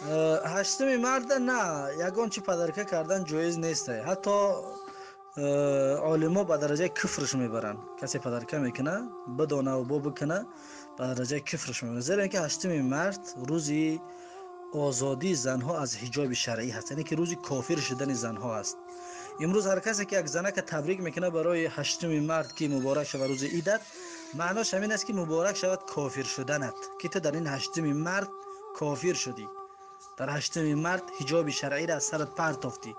Ҳаштуми марда на ягон чи подарка кардан ҷоиз нест. Ҳатто олимо ба дараҷаи куфрш мебаранд. Касе подарка мекуна, бидонаву бо бикуна, ба дараҷаи куфрш мебаранд, зеро ин ки ҳаштуми март рӯзи озодии занҳо аз ҳиҷоби шаръӣ ҳаст, яъне ки рӯзи кофир шудани занҳо аст. Имрӯз ҳар касе ки як занака табрик мекунад барои ҳаштуми март, ки муборак шавад рӯзи идат, маънош ҳамин аст, ки муборак шавад кофир шуданат, ки ту дар ин ҳаштуми март кофир шудӣ, дар ҳаштуми март ҳиҷоби шаръиро аз сарат партофтӣ,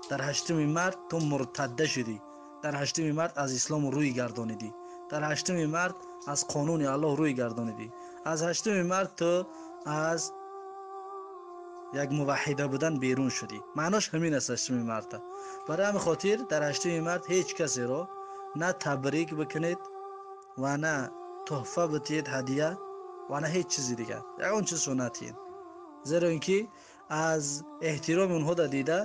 дар ҳаштуми март ту муртадда шудӣ, дар ҳаштуми март аз ислом рӯй гардонидӣ, дар ҳаштуми март аз қонуни Аллоҳ рӯй гардонидӣ, аз ҳаштуми март ту аз як муваҳҳида будан берун шудӣ. Маънош ҳамин аст ҳаштуми марта. Барои ҳамин хотир дар ҳаштуми март ҳеҷ касеро на табрик бикунед ва на туҳфа битиҳед, ҳадия, ва на ҳеҷ чизи дигар, ягон чизшо натиҳед, зеро ин ки аз эҳтироми онҳо да дида